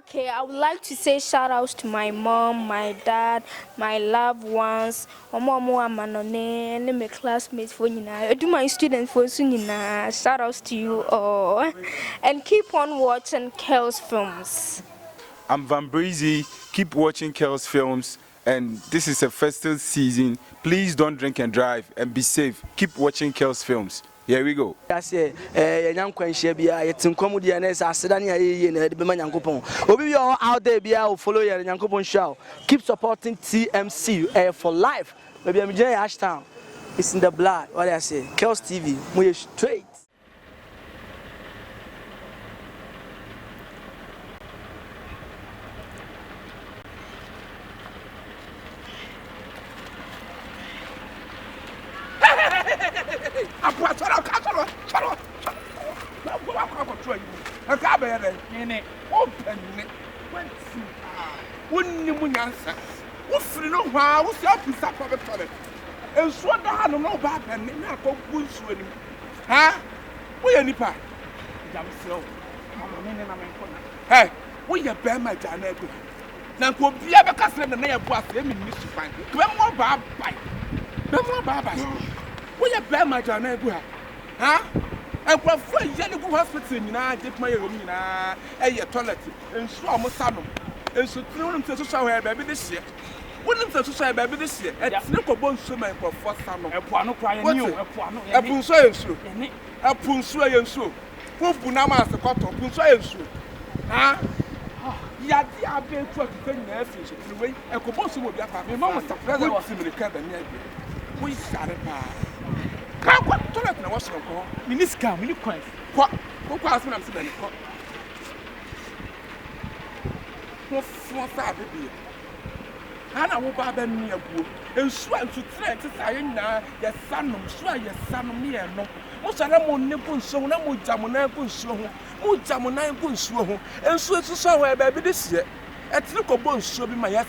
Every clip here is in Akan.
Okay, I would like to say shout outs to my mom, my dad, my loved ones, wɔn a wɔwɔ amanɔne ne me classmates foɔ nyinaa, edu my students foɔ nso nyinaa. Shout outs to you all and keep on watching Kells Films. I'm Van Breezy. Keep watching Kells Films. And this is a festive season. Please don't drink and drive and be safe. Keep watching Kells Films. Here we go. Aseɛ ɛɛ yɛnya nkwanhyia biara yɛte nkwa mu deɛ na ɛsɛ aseda ne ayɛyie na yɛde bɛma Nyankopɔn. Obi bi a ɔwɔ out there biara o follow yɛn Nyankopɔn nhyira wo. Keep supporting TMC ɛyɛ for life. Baabi a megyina yɛ Ashtown. It's in the blood. Wate aseɛ. Kells TV mo yɛ straight. Aboa sɔrɔ ka sɔrɔ sɔrɔ na wo akɔ akɔto ayi mu nka abɛyɛ dɛ ne wo mpɛnne wanti paa wonni mu nyansa wofiri no hɔ a wosi afiri sa kɔ bɛtɔ ne nsuo da ha nom na woba abɛne na akɔ gu nsuo no mu ha woyɛ nipa Agya mesrɛ wo mama me ne na menkɔ na. Hɛ woyɛ bɛrima agya na agu ha na nka obiara bɛka sɛ nana yɛ boa sɛ ɛmi nni suban nka bɛma ɔbaa abae bɛma ɔbaa abae woyɛ bɛrima agya na agu ha ha nkurɔfoɔ a yɛ gu hospital nyinaa gye kuma yɛ wɔm nyinaa ɛyɛ toilet nsuo a wɔn sa nom nsutene wonim sɛ soso ahɔ yɛ baabi de hyeɛ wonim sɛ soso yɛ baabi de hyeɛ ɛtene kɔbɔ nsuo ma nkurɔfoɔ sa nom Ɛpo ano koraa yɛne o ɛpo ano yɛne ɛpo nsuo yɛ nsuo yɛne ɛpo nsuo yɛ nsuo Wo bu nam ase kɔtɔ po nso ayɛ nsuo. Ha yade a abɛɛtu atutɛ nyinaa fi nsu tiri wei ɛkɔbɔ nsuo ma obi akɔ akɔfa ano. Wo ti mirika bɛne awie. Wo yare paa. Ka kɔ toilet na wɔsoro nkɔ hɔ. Mini sika mini coins. Kɔ wokɔ ase na mese bɛne kɔ. Ho foɔ sɛ abebeɛ. Ha na wo ba bɛne aguo. Nsuo a nsutire a ɛte saa yɛn nyinaa yɛsa nom nsuo a yɛsa nom ne yɛnom. Mosɔre na mo nne gu nsuo ho, na mogya mo nan gu nsuo ho, mogya mo nan gu nsuo ho. Nsuo nso hɔ yɛ baabi de hyeɛ. Ɛtene kɔbɔ nsuo bi ma yɛsa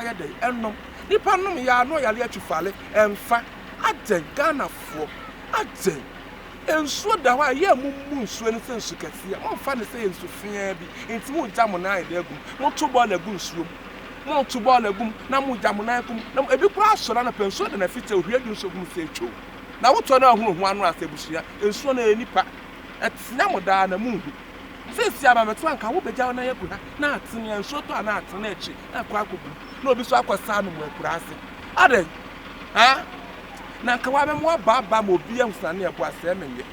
yɛ dɛn ɛnom. Nipa nom yɛ ano yare atwifale ɛmfa. Adɛn Ghanafoɔ adɛn. Nsuo da hɔ a ɛyɛ a mommu nsuo no sɛ nsu kɛseɛ. Momfa no sɛ ɛyɛ nsu feaa bi nti mogya mo nan ayɛ dɛn agu mu. Moto bɔɔla gu nsuo mu. Moto bɔɔla gu mu na mogya mo nan gu mu. Na ebi koraa sɔre anɔpa nsuo da n'afikyire ohwie gu nsuo gu mu sɛ etwoo. Na wotɔ no ahunu ho ano asɛ abusua nsuo no ɛyɛ nipa ɛtea mo daa na monhu seesei ama mɛto anka wobɛgya wo nan agu ha na atene a nsuo tɔ a na atene na akyi na akɔ akɔgu na obi so akɔ saa no mu akura ase adɛn ha na nka wabɛmo abaaba ma obi ahu sane ɛbo asɛe menyɛ.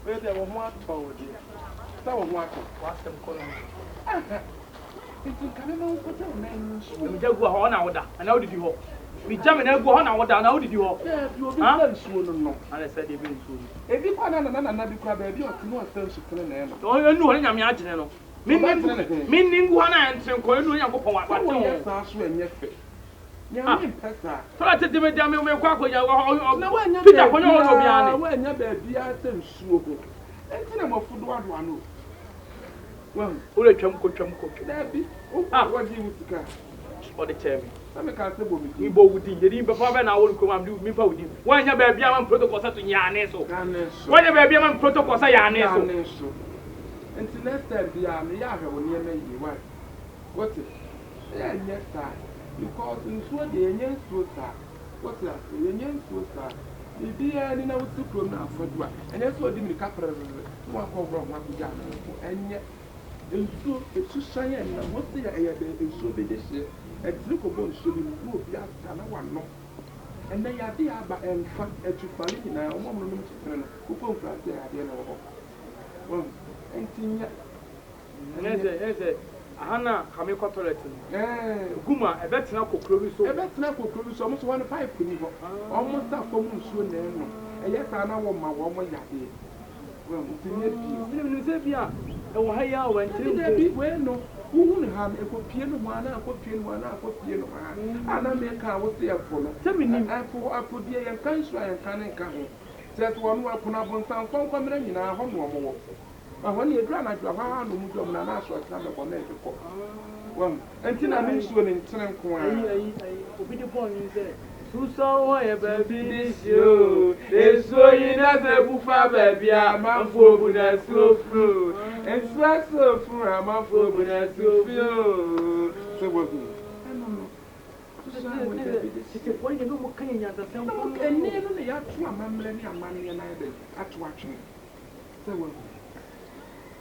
Wei deɛ wo ho atɔ wo deɛ. Sɛ wo ho atɔ. W'asɛm kɔ no mu. Aha. Nti nka me ma wo kɔgya wo nan mu nsuo. Na megya gu hɔ na woda anaa wodidi hɔ. Megya me nan gu hɔ na woda anaa wodidi hɔ. Daabi obi sɛ nsuo no nom. Ana sɛ deɛ bɛ nsuo no. Ebi kɔ na nana nana bi kora baabi a ɔte no ɔsɛ nsu tene na ɛnom. Ɛnu hɔ ne nyame agyene no. Menni ngu hɔ na ɛntere nkɔ ɛnu hɔ Nyankopɔn wate ho. Sɛ woyɛ saa so ɛnyɛ fɛ. Nyame mpɛ saa. Tɔla tete me deɛ me kɔ akɔnya Na woannya Peter kɔnya hɔ na obiara baabiara, woannya baabiara sɛ nsuo ho. Enti na moafu doadoa no o. Wahu? Wode twam kɔ twam kɔ twam. Daabi, wo Ah. wɔgyee wo sika. Ɔde kyɛɛ me. Sɛ mekaa sɛ bɔ me din. Mebɔ wo din. Yɛdin papa bɛn na awɔ no kurom a mede memfa wo din. Woannya baabiara ma me protocol sɛ to Yaane so. Yaane so. Woannya baabiara ma me protocol sɛ Yaane so. Yaane so. Nti next time biara no yɛ ahwɛ wo nneɛma yie, why? Wote? Yɛnyɛ saa because nsuo deɛ yɛnyɛ nsuo saa wote aseɛ yɛnyɛ nsuo saa biribiara ni na wote kurom na afɔdu a ɛnyɛ sɛ ɔdi mirika prɛrɛrɛ na wakɔ worɔ ho akɔgya ano nko ɛnyɛ nsuo ɛsusuan ɛnam hɔ sɛ ɛyɛ dɛ nsuo bi de hyeɛ ɛtene kɔbɔ nsuo bi mu na obi asa na wanom ɛnɛ yadeɛ aba ɛmfa atufale nyinaa wɔn a wɔnom kyekyere no wokɔ nkuraase a yadeɛ no wɔ hɔ wɔn nti nyɛ Ɛnyɛ sɛ, ɛnyɛ sɛ aha na ka me kɔ toilet no. Egu mu a, ɛbɛtena kɔ kuro bi so. Ɛbɛtena kɔ kuro bi so. Wɔn nso hɔ no pipe nni hɔ. Wɔn nsa fam nsuo na ɛnom. Ɛyɛ saa na wɔma wɔn yadeɛ. Wahu? Nti nyɛ bio. Me deɛ menim sɛ ebia ɛwɔ ha yi ara o, ɛnkyere Dabi, mpo. dabi, wei no. Wohu no ha no, ɛkɔpue nohoa na akɔpue nohoa na akɔpue nohoa a na meka a wose ɛpo no. Sɛ mennim. Ɛpo, ɛpo deɛ yɛnka nsuo a yɛnka ne nka ho. Kyerɛ sɛ wɔn ɛpo no abonsamfoɔ nkɔmena nyinaa ɛhɔ na wɔn wɔ. Ɛhɔ no ɛduru anadwo a ɛhɔ ara na wɔn dwa wɔn nan na asorɔkye abɛbɔ na ɛde kɔ. Wahu? Ɛnti na ne nsuo no nkyene nko ara. Ayi, ayi, ayi, obi de bɔɔ nnwom sɛ. Susɔ hɔ yɛ baabi de hye o. Nsuo yi na sɛ bu fa baabi a amanfoɔ bu na asuo funu. Nsuo asuo funu amanfoɔ bu na asuo funu o. Sɛ wahu ɛno no. Susɔ hɔ yɛ baabi de hye. Tetefoɔ yi deɛ na wɔka yɛ nyansasɛm paa. Ɛnɛ no na yɛato amammerɛ ne amanneɛ no ayɛ dɛn ato atwene. Sɛ wahu.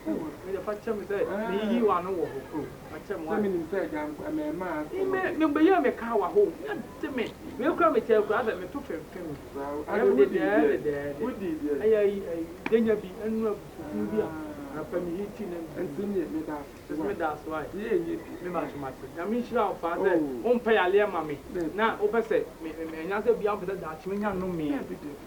Me deɛ fa kyɛ me sɛ me yiyi w'ano wɔ hɔ bro fa kyɛ me why. Sɛ me nim sɛ agya nko ɛmɛɛmaa asɛm ɔde. Me me bɛyɛ me kaa wɔ hɔ nya de me wei kura me kyɛ kura sɛ me to fɛmfɛm bi. Ɛyɛ me dedɛɛ dedɛɛ de ɛyɛ ayi ayi denya bi ɛnu abusuku bi a anapa me heati na me. Nti me me da ase why. Me da ase why. Yɛ nyɛ bi. Me ma so mate Nyame nhyira wo paa sɛ wo mpɛ yareɛ ma me na wo pɛ sɛ me me ɛnya sɛ bia wo pɛ sɛ daakye me nya nnome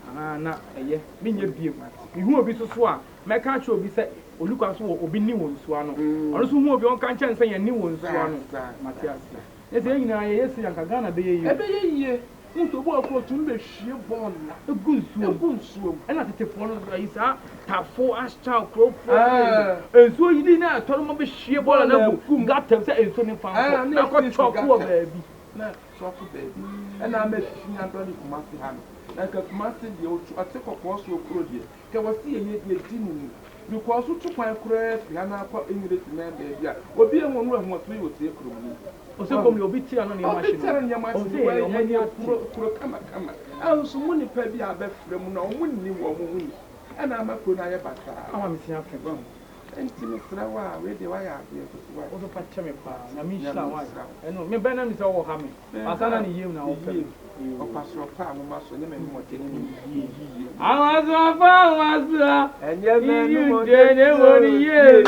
ahaa na ɛyɛ me nyɛ biem me hu obi so so a Mɛka akyerɛ obi sɛ ɔnni kwan so wɔ obi nni wɔ nsuo ano. Ɔno nso hu obi a ɔnka nkyerɛ no sɛ yɛn nni wɔ nsuo ano. Mate aseɛ. Nyɛ sɛ yɛn nyinaa yɛyɛ sei anka Ghana bɛyɛ yie o. Ɛbɛyɛ yie. Wohu sɛ obi wɔ hɔ koraa ɔtumi bɛhwie bɔɔla gu nsuo mu. Gu nsuo mu. Ɛna tetefoɔ no nso ayi saa Tafo, Ashtown, kurofoɔ ne nsuo yiri no a ɛtɔ no ma bɛhwie bɔɔla no agu gutter mu sɛ nsuo no mfa nkɔ na akɔ chalk wɔ baabi. Na chalk baabi. Ɛna ama fi adɔre Kumasi ha no. Na nka Kumasi deɛ ɔte kɔkɔɔ soɔ kuro deɛ. Kɛ wɔse yɛyɛ deɛ di no ni because wo tu kwan koraa firi ha na akɔ Engiresi man baabi a obi ehu ɔno ahu ɔsɛ woyɛ osie kurom ni. Ɔsɛ kurom deɛ obi te ano nneɛma Obi hye te ano no nneɛma hye ɔsɛ no yɛyɛ ɔmo ani ɛyɛ ate. kuro kuro kama kama ɛnso mo nipa bi a abɛfra mu no a ɔmo nni wɔn ho ni ɛna ama kuro no ayɛ basaa. Ama me se afem. Wahu nti mesrɛ wo a wei deɛ wayɛ adeɛ nso so why. Wo nso fa kyɛ me paa Nyame Nyame nhyira wo why nhyira wo. Ɛno me bɛn na me sɛ wo ha me. Ansa na ne yam na wopɛ me. Ɔpasorɔpa a nwoma so, ɛnyɛ m'anumɔden ne me yiyie. Anwansoɔfo anwansoɔ, Ɛnyɛ yiyi m'anumɔden ne wɔ ne yie.